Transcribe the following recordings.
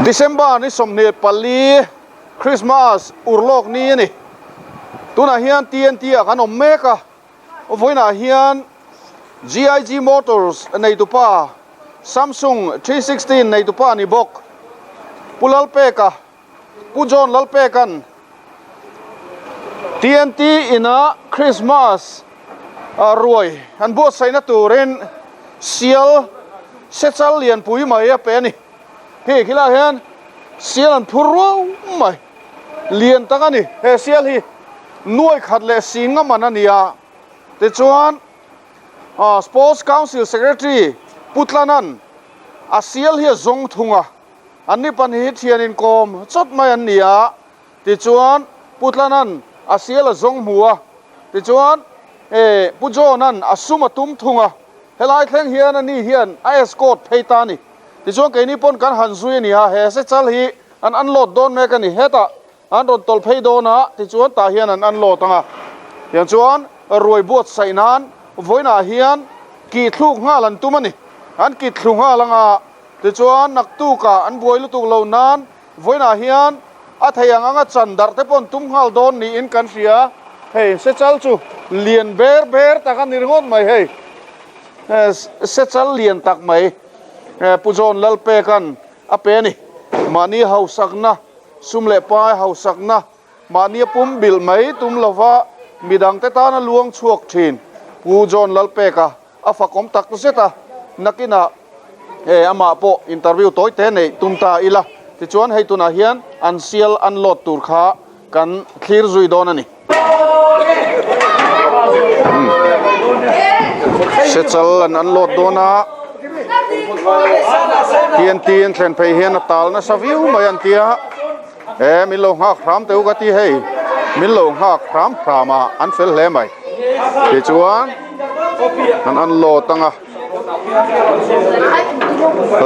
December ni 24 Christmas urlawk ni a ni. Tunah hian TNT ah kan awm mek a, vawiinah hian GIG Motors neitupa Samsung 316 neitupa ni bawk Pu Lalpeka Pu John Lalpeka'n TNT ina Christmas ruai an buatsaihna turin sial sechal lianpui mai a pe a ni. Hei khilaiah hian sial an phur ruau mai, lian tak a ni. He sial hi nuai khat leh si nga man a ni a, tichuan Sports Council Secretary Pu Tlana'n a sial hi a zawng thung a. An ni pahnih hi thian inkawm chawt mai an ni a, tichuan Pu Tlana'n a sial a zawng hmu a, tichuan Pu John-a'n a sum a tum thung a, helai thleng hian ani hian a escort phei ta a ni. Tichuan keini pawn kan han zui a ni a, he sechal hi an unload dawn mek a ni, hetah an rawn tawlh phei dawn a, tichuan tah hian an unload ang a, tiang chuan ruai buatsaih nan vawiinah hian kih thluk nghal an tum a ni, an kit thlu nghal ang a. Tichuan, naktukah an buai lutuk lo nan vawiinah hian a thei ang anga chan darh te pawh an tum nghal dawn niin kan hria. Hei sechal chu lian ber ber tak a ni ringawt mai hei. Sechal lian tak mai Pu John Lalpeka'n a pe a ni. Mahni hausakna, sum leh pai hausakna Mahni a pum bilh mai tum lova midangte tana luang chhuak thin Pu John Lalpeka a fakawm tak zet a, nakinah he amah pawh interview tawi te neih tum ta ila, tichuan hei tunah hian an sial unload tur kha kan thlir zui dawn a ni. Sechal an unload dawn a, TNT an thlen phei hian a tal nasa viau mai an tia. E min lo nghak hram teh u ka ti hei, min lo nghak hram hram a an fel hle mai. Tichuan an unload ang a,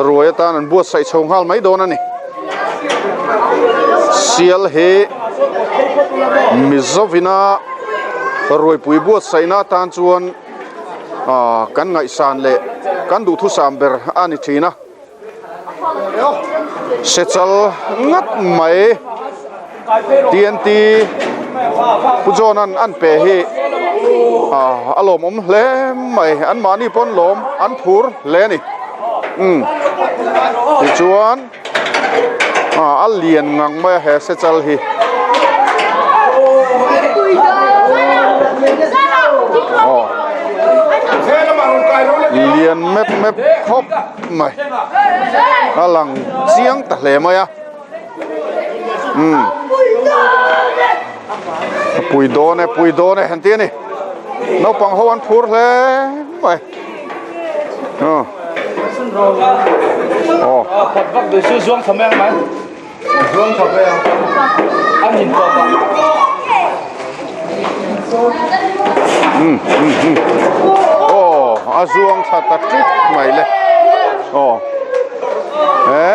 ruai atan an buatsaih chho nghal mai dawn a ni. Sial hi Mizovina ruaipui buatsaihna atan chuan kan ngaihsan leh kan duhthusam ber a ni thin a. Sechal ngat mai TNT Pu John an an pe hi a lawmawm hle mai an mahni pawn lawm an phur hle a ni umm tichuan a lian ngang mai a he sechal hi. Lian mep mep khawp. mai a lang chiang ta hle mai a umm a pui dawn e pui dawn e han ti a ni naupang ho an phur hle mai aw aw umm umm umm aw a zuang thla ta ṭit mai le aw he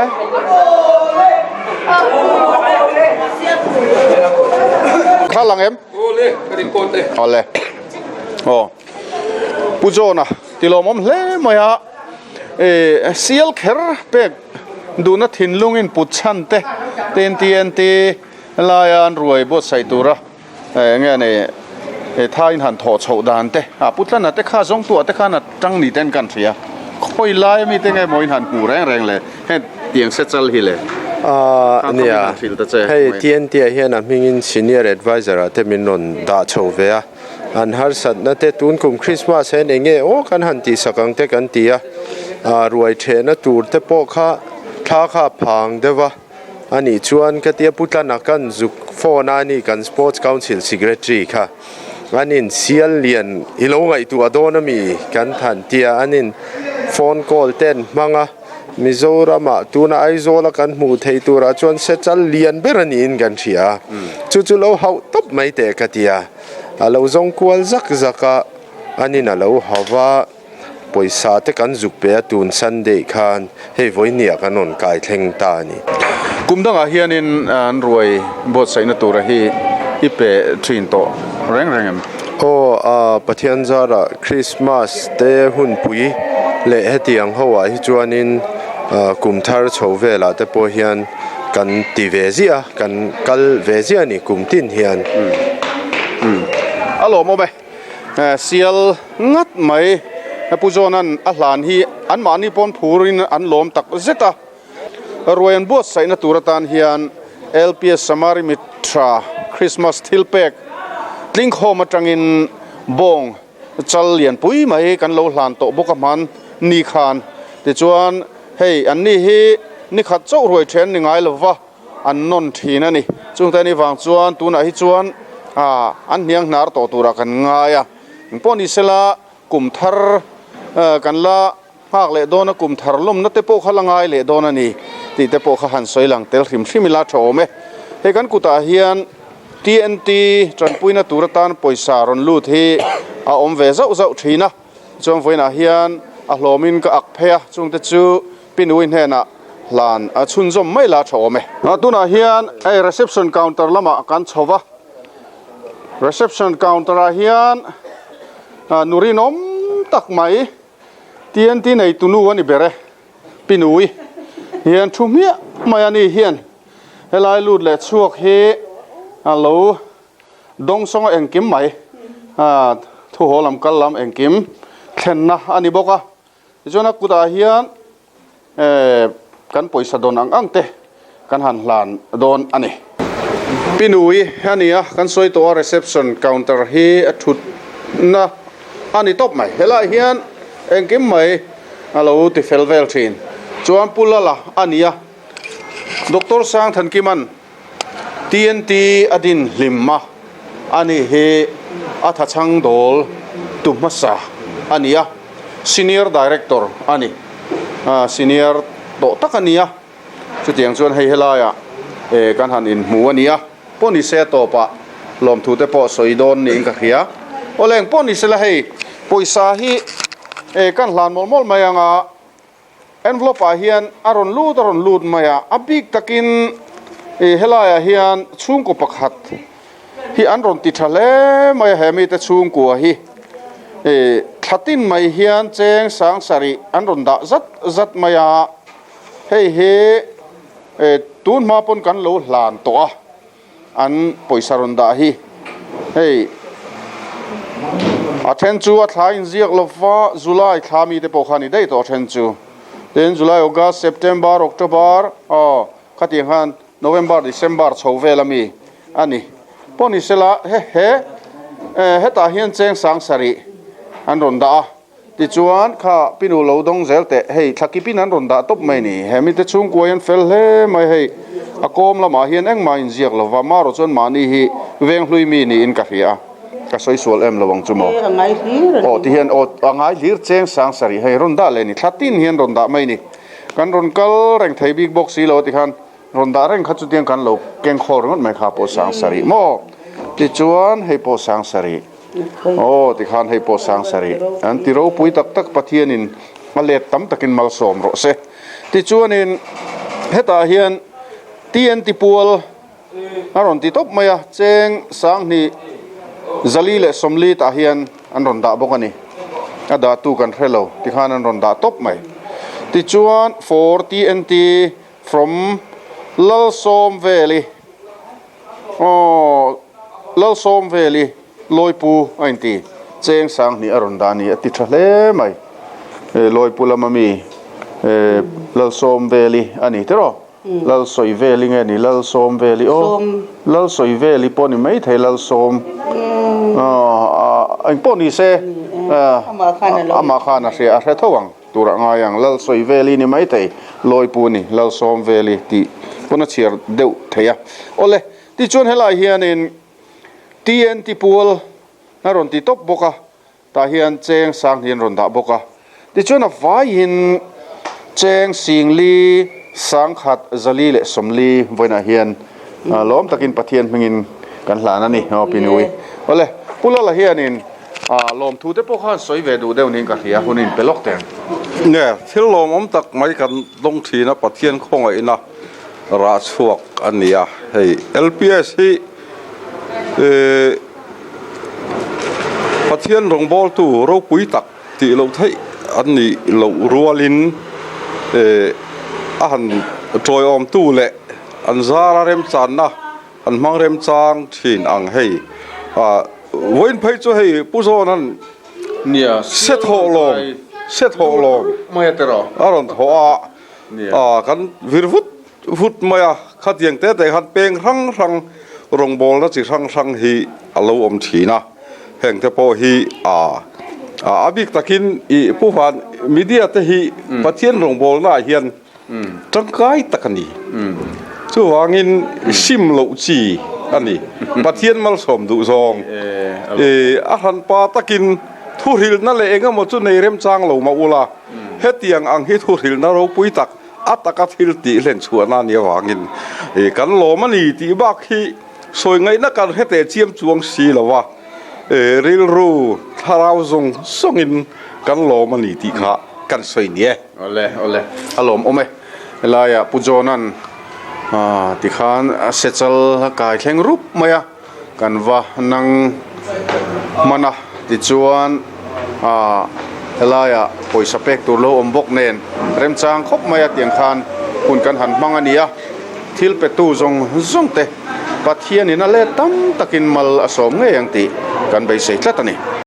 thla lang em awle aw Pu John-a ti lawmawm hle mai a eh sial kher pek duhna thinlung in put chhan te ten TNT laia an ruai buatsaih tura eh enge ni eh tha in han thawh chhoh dan te ah pu tlana te kha zawng tuah te khan a tang ni ten kan hria khawi lai ami te nge maw in han hmuh reng reng le heng tiang se chal hi le Ah nia hei TNT ah hian a hmingin senior adviser ah te min rawn dah chho ve a. An harsatna te tun kum Christmas hian eng nge aw kan han tihsak ang te kan ti a, ah ruai thehna tur te pawh kha thla kha a phang deuh a, a nih chuan ka tia Pu Tlana kan zuk phone a ni kan Sports Council Secretary kha an in sial lian i lo ngaihtuah dawn a mi kan than tia an in phone call te an hmang a. Mizoramah tuna Aizawla kan hmuh theih turah chuan sechal lian ber a niin kan hria a, chu chu lo hauh tawp mai teh ka ti a, a lo zawng kual zak zak a, anin a lo hau va, pawisa te kan zuk pe a tun Sunday khan hei vawinia kan rawn kai thleng ta a ni. Kum dangah hianin an ruai buatsaihna tura hi i pe thin tawh reng reng em? Aw, a Pathian zarah Christmas te hunpui leh hetiang ho ah hi chuanin Kum thar chho velah te pawh hian kan ti ve ziah a, kan kal ve ziah a ni kum tin hian. A lawmawm e. Sial ngat mai Pu John-a'n a hlan hi anmahni pawn phurin an lawm tak zet a. Ruai an buatsaihna tur atan hian LPS Samari Mitra Christmas thilpek tlingkhawm atangin bawng chal lianpui mai kan lo hlan tawh bawk a hman ni khan. Tichuan hei anni hi nikhat chauh ruai then ni ngai lova an nawn thin a ni. Chungte ani vang chuan tunah hi chuan an hniang hnar tawh turah kan ngai a. Engpawh ni sela kum thar kan la Nghak leh dawn a kum thar lawmna te pawh kha la ngai leh dawn a ni tih te pawh kha han sawi lang tel hrim hrim ila tha awm e. Hei kan kutah hian TNT tanpuina tur atan pawisa rawn lut hi a awm ve zauh zauh thin a, chuan vawiinah hian a hlawmin ka ak phei a, chungte chu Pinui hnenah hlan a chhunzawm mai la tha awm e. Tunah hian hei reception counter lamah kan chho va, reception counter ah hian nu rinawm tak mai, TNT nei tunu a ni ber e, Pi Nui hian thu hmiah mai a ni hian helai lut leh chhuak hi a lo dawngsawng a engkim mai thu haw lam kal lam engkim thlenna a ni bawk a, tichuan a kutah hian Kan pawisa dawn ang ang te kan han hlan dawn a ni. Pi Nui a ni a, kan sawi tawh a reception counter hi a thutna a ni tawp mai. Helaiah hian engkim mai a lo ti fel vel thin. Chuan Pu Lala a ni a, Doctor Sangthankima'n TNT a din hlim a, ani hi a thachhang dawl tu hmasa a ni a, Senior Director a ni, Senior tawh tak a ni a, chutiang chuan hei helaiah kan han inhmu a ni a, pawh ni se a tawpah lawmthu te pawh sawi dawn niin ka hria. Awle eng pawh ni sela hei pawisa hi kan hlan mawlh mawlh mai ang a, Envelope ah hian a rawn lut a rawn lut mai a, a bik takin ih helaiah hian chhungkaw pakhat hi an rawn ti tha hle mai a, he mite chhungkua hi ih thla tin mai hian cheng sang sarih an rawn dah zat zat mai a, hei hi ih tun hma pawn kan lo hlan tawh a. An pawisa rawn dah hi hei a then chu a thla inziak lova July thla mite pawh kha a ni daih tawh a then chu. Tin July, August, September, October aw khatiang khan November, December chho vel ami a ni. Pawh ni sela he he hetah hian cheng sang sarih an rawn dah a. Tichuan, kha pinu lo dawng zel teh, hei thlakipin an rawn dah tawp mai ni. He mite chhungkua hian fel hle mai hei, a kawm lamah hian engmah inziak lo va, marawh chuan mahni hi venghlui mi niin ka hria a, ka sawi sual em lo ang chu maw? Aw tihian aw a ngai hlir cheng sang sarih hei rawn dah leh ni, thla tin hian rawn dah mai ni. Kan rawn kal reng thei bik bawk si lo tikhan rawn dah reng kha chutiang kan lo keng khawl ringawt mai kha pawh sang sarih maw? Tichuan hei pawh sang sarih. Aw tikhan hei pawh sang sarih an ti ropui tak tak Pathianin a let tam takin malsawm rawh se. Tichuanin hetah hian TNT pual a rawn ti tawp mai a, cheng sanghnih zali leh sawmli tah hian an rawn dah bawk a ni. A dahtu kan hre lo tikhan an rawn dah tawp mai. Tichuan for TNT from Lalsawmveli. Aw Lalsawmveli Lawipu a inti cheng sang hnih a rawn dah a ni a ti tha hle mai. Lawipu lama mi Lalsawmveli a ni tiraw? Lalsawiveli nge ni Lalsawmveli aw Lalsawiveli pawh ni maithei Lalsawm engpawh ni se amah khan a hria a hre tho ang. Tur a ngai ang, Lalsawiveli ni maithei, Lawipu ni, Lalsawmveli tih pawn a chhiar deuh thei a. Awle, tichuan helai hianin TNT pual a rawn ti tawp bawk a, tah hian cheng sang hi an rawn dah bawk a. Tichuan a vaiin cheng Singli, Sangkhat, Zali leh Sawmli vawiinah hian lawm takin Pathian hmingin kan hlan a ni, aw Pinui. Awle, Pu Lala hianin Lawmthu te pawh khan sawi ve duh deuh niin ka hria, hun in pe lawk teng. Nge, thil lawmawm tak mai kan dawng thin a, Pathian khawngaihna rah chhuak a ni a, hei LPS hi ih Pathian rawngbawltu ropui tak tih loh theih an nih loh rualin ih. a han tawiawmtu leh an zara remchanna an hmang remchang thin ang hei. Vawiin phei chu hei Pu Zawna'n se thawh lawm, se thawh lawm a rawn thawh a, kan vir vut vut mai a, khatiang te te khan peng hrang hrang rawngbawlna chi hrang hrang hi a lo awm thin a, heng te pawh hi a a bik takin ih Pu Van media te hi Pathian rawngbawlna ah hian tangkai tak a ni. Chuvangin sim loh chi a ni. Pathian malsawm duh zawng ih a hranpa takin thuhrilhna leh engemaw chu nei remchang lo mah ula, hetiang ang hi thuhrilhna ropui tak A taka thil tih hlen chhuahna a nih avangin kan lawm a ni tih bak hi sawi ngaihna kan hre teh chiam chuang si lo a, rilru thlarau zawng zawngin kan lawm a ni tih kha kan sawi ni e. Awle awle, a lawm awm e. Helaiah Pu John-a'n tikhan sechal kai thleng rup mai a. Kan va nang hman a tichuan ah helaiah pawisa pek tur lo awm bawk nen remchang khawp mai a tiang khan hun kan han hmang a ni a, thil petu zawng zawng te Pathianin a let tam takin mal a sawm ngei ang tih kan beisei tlat a ni.